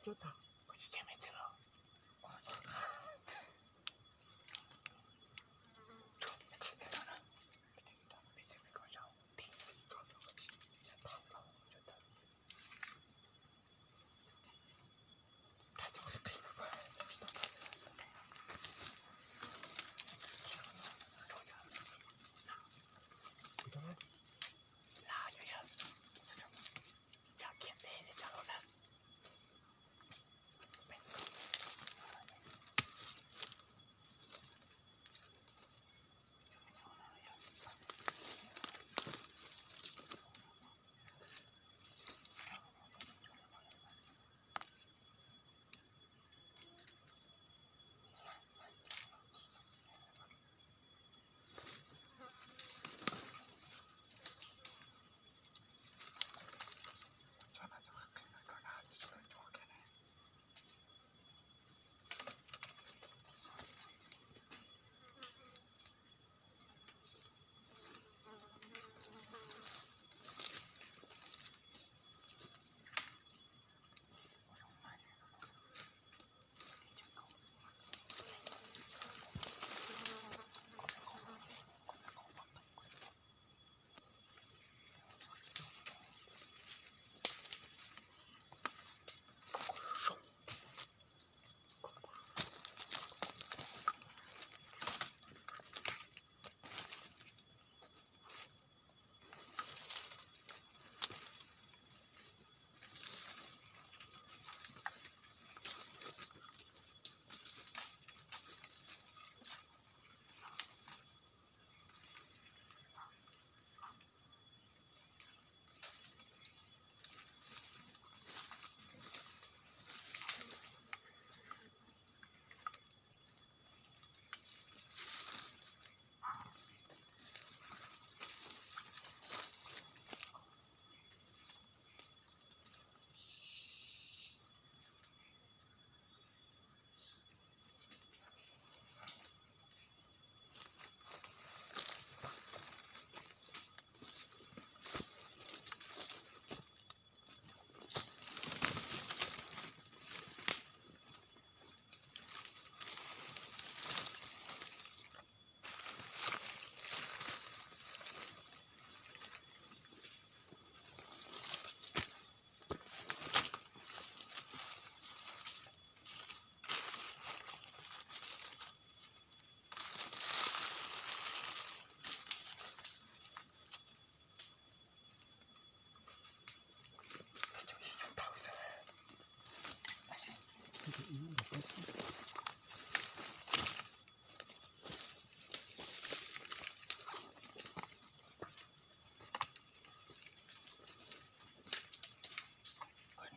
Koj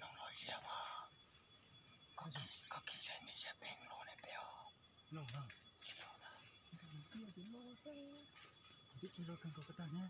noog los ziab mas, koj khib zaj niam zaj peem los ne peb os. Twb kis los kawg nkaus ko tag ne.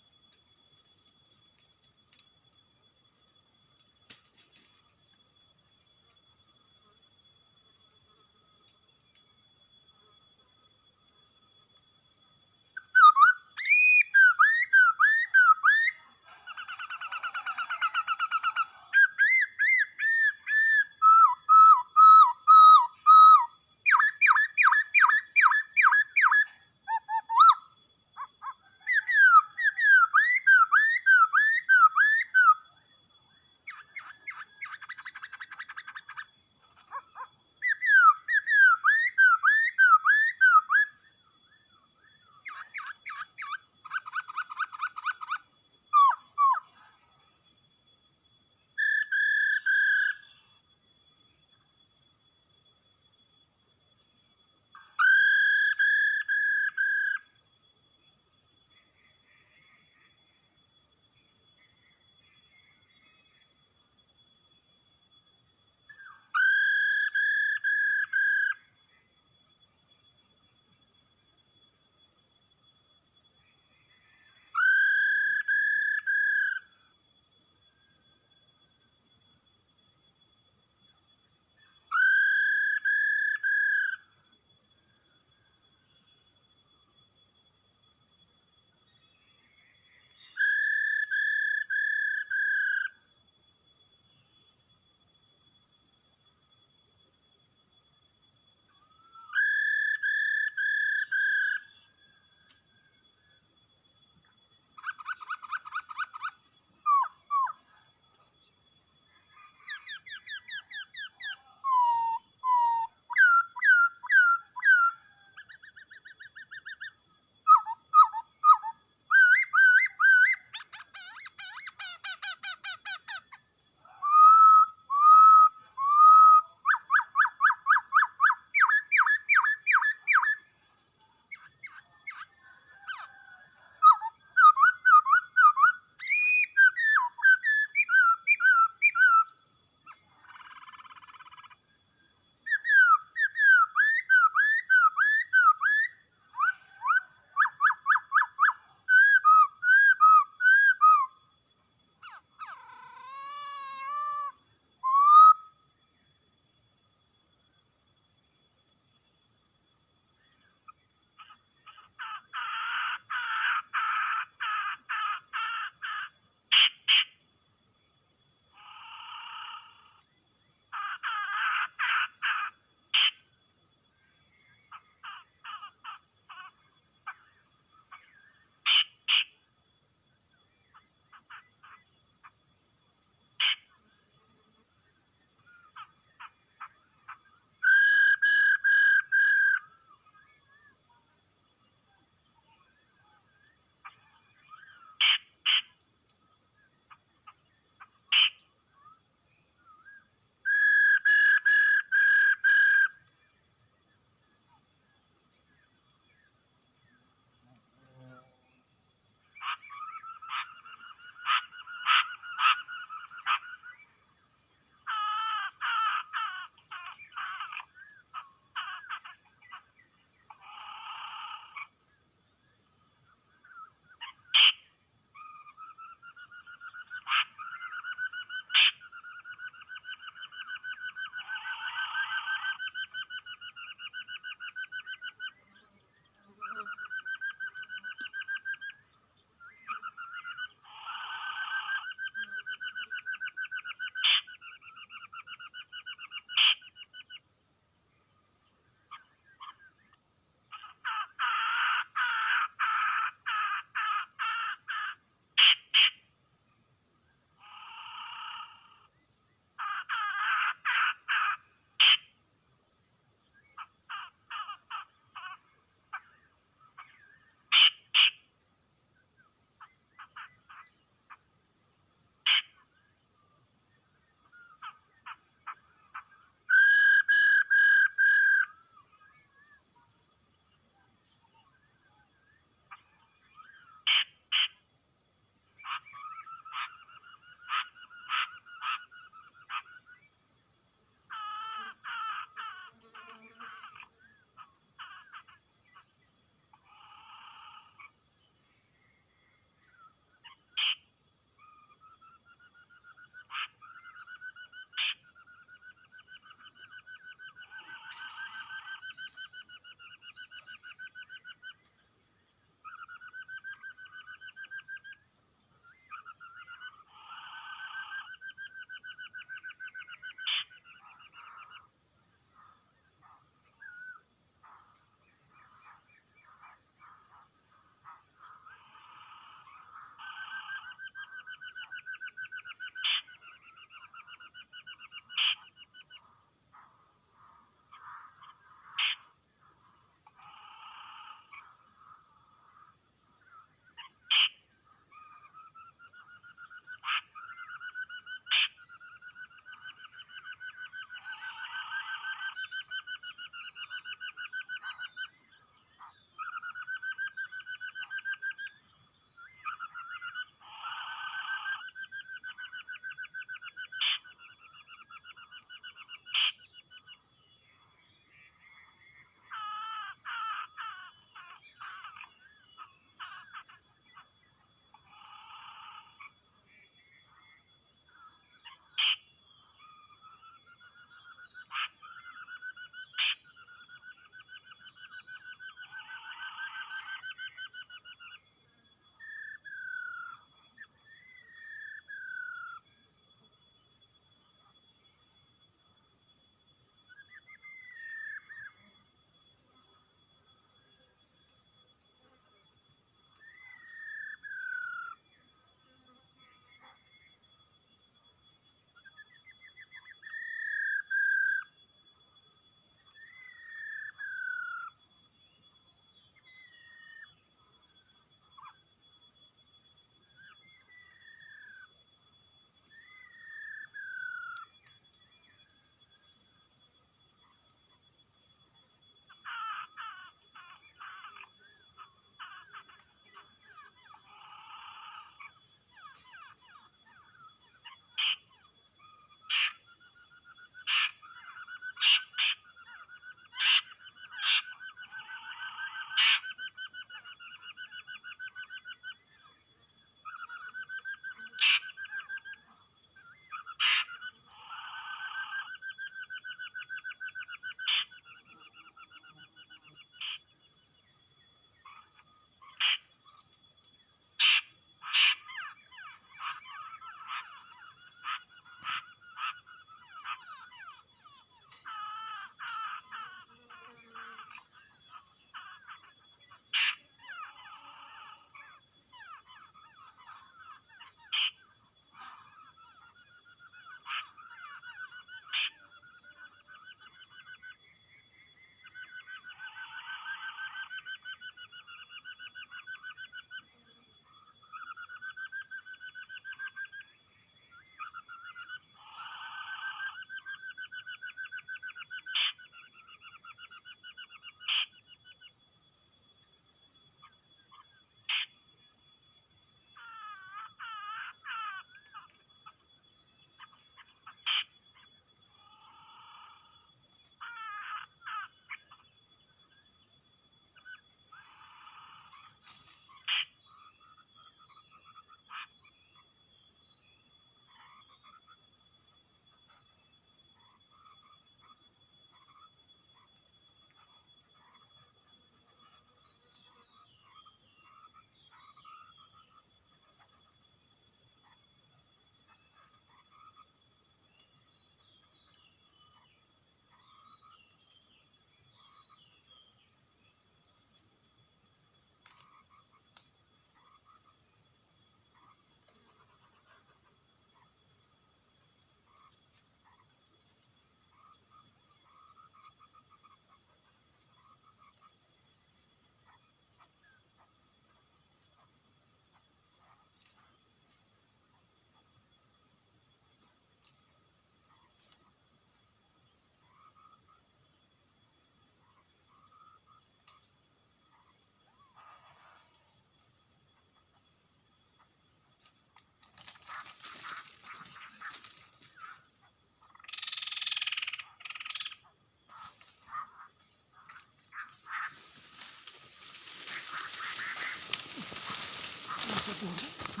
Tus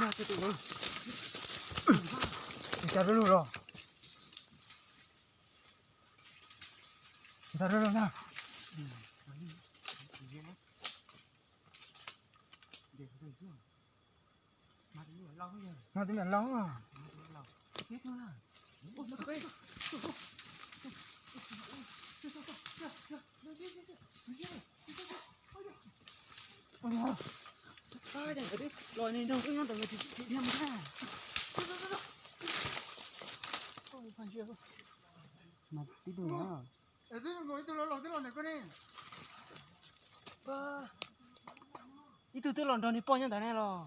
cas rau lug los? Tus cas rau lug ntag? Mas tus niam laus. Tib tug no. Ib tug twb los nrog niag poj nyob ntawd ne los.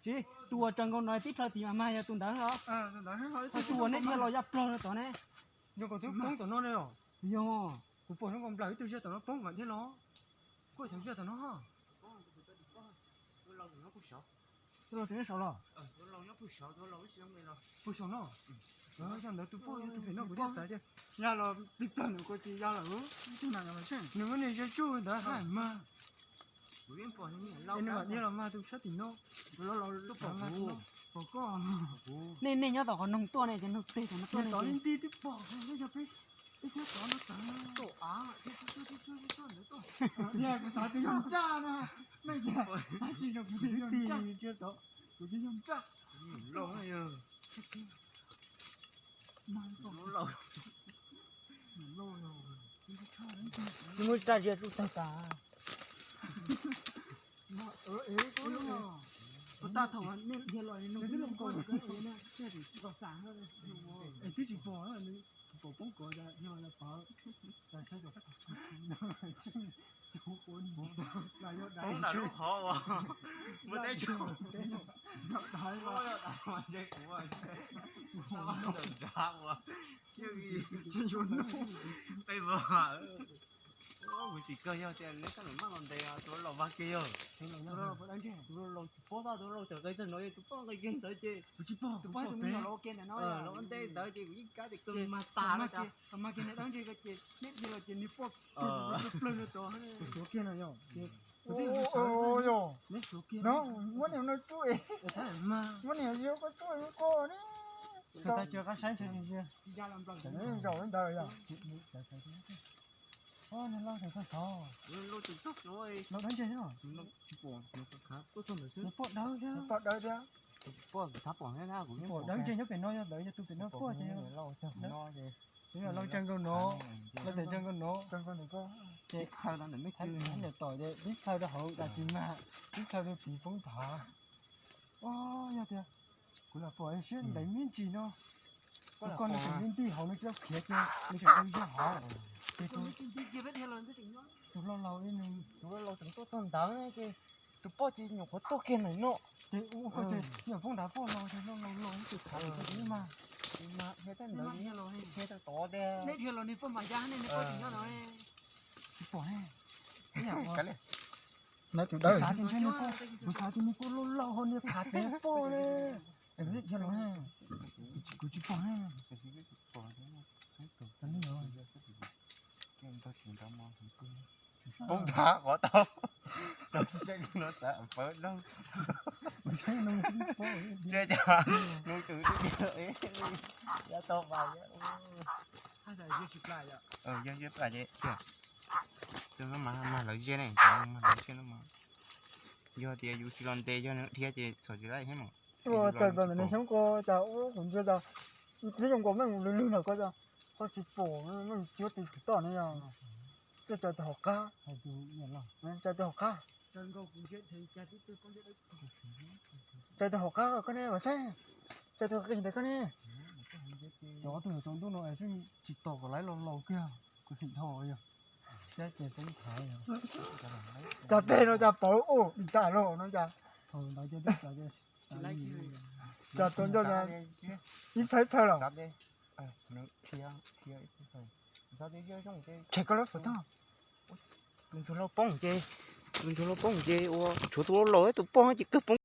Tsis, tus uas raws nkaus no tib plhaw tim mas mas yog tus ntawd los. Tus uas neb dhia los ya plaug no tod ne. Yog, kuv pom zoo nkaus nplawm ib tug zaj tom no poob kom dhia los. Kuj thaum zaj tom no. Tus laus tseem nyob saud los? Pug saum no. Yog ntawd tus poj yog tus pem no kuv thiaj xav tias ya los plig plawg ntawm ko ces ya lawm. Nws muab niag zaj tsuj ntawd hais mas. Nws mam dhia los mas tus sab tim no. Pom koj. Nej, nej nyob tom qhov noog tuaj ne, cov noog teg tom no tuaj ne. Tod li nti twb pom, yog peb, peb thiab tod no tod. Kuv xav tias yog nraj no, nej tias, kuv tias yog nraj, kuv tias yog nraj. Muab raj ziab rub tag tas. Tag thaum nej dhia los no, kom xav, twb tsis pom, pom poob kov, pov. Poob nram lub hov uas muaj teb chaws, nce kuv nrad uas qe vag. Kuv xav kawg yog tias neb koj mam los ntes tus laus vag kiag yog. Tus laus tsis paub, tus laus tseem qe txog no, tus poj nqis kiag ntawd ces tus poj tus me nyuam los ua ke ntawm no, los ua ntej ntawd ces kuv yeej kav tias kawg mas tas no. Mas kiag ntawd dab ntse ko ces neb dhia los ces nws poj plawg rau tod. Kuv xuav kiag no yog. Neb xuav kiag no, muab niag no tsuj, muab niag yuav koj tsuj yuav koj ne. Tag tag cia qab saib ntshe zaum ntawd yog. Niag laus tseem txog tod. Laus dawb ntse thiab. Poj dawb thiab. Poj dawb ntse nyob pem no, yog ntawd yog tus pem no poj ces. Tus laus tseem nkaus no, laus tseem nkaus no. Ces niam tom ces tib plhaw rau hauv dab tsi mas, tib plhaw rau tid poob thav. Yog tias kuv lam pom siab ntev me ntsis no. Tus koj no tseem ntij hauv no tsis tau khiav ces nws tseem ntau zog hauv. Ces tus laus laus ib nus, tus laus laus tseem tuaj txog ntawd ces tus poj ces nyuam qhuav tuaj kiag ntawm no. Ces ua ko ces nyuam poob nrad poj no ces laus laus laus ib tus khav ib mas. Mas dhia tau tod tiag. Neb dhia los niag poj mas ya ne, neb poj tseem nyob no. Tsis pom ne. Tus dawb. Kuv xav tias nws poj laus laus ho niag khav pem poj ne. Dhia los, kuv tsis pom ne. Poob nrad qhov tau. Tau tseem no xav pawv dab. Tseem cas nus twm twb ya tau pais. Yog ziab plas ces, mas lawv ziab ne, mas lawv ziab no mas. Yog tias yus tsis los ntes yog nws dhia ces txhom tsis laib thiab mas. Ua cas kom ntawm nws xyoob ko cas ua kuv ntsia cas twb zoo nkaus meej lwg lwg ntawm ko cas koj tsis pom meej cuab tus tsis toj ne yog. Cov tus hauv qab, cov tus hauv qab, cov tus hauv qab koj ne, mas saib, cov tus qis ntawd koj ne. Cov tus tsaus ntuj no es tsis tos kom lawv los laus kiag, kuv xim dhau yog. Cas teg no cas pawv ua tas los no cas. Cas tau ncauj ib phawj ib phawj los. Tshem koj lub xov tooj. Tus ntsuag laus poob ces, tus ntsuag laus poob ces ua tshuav tus laus laus tus poj ces kawg poob.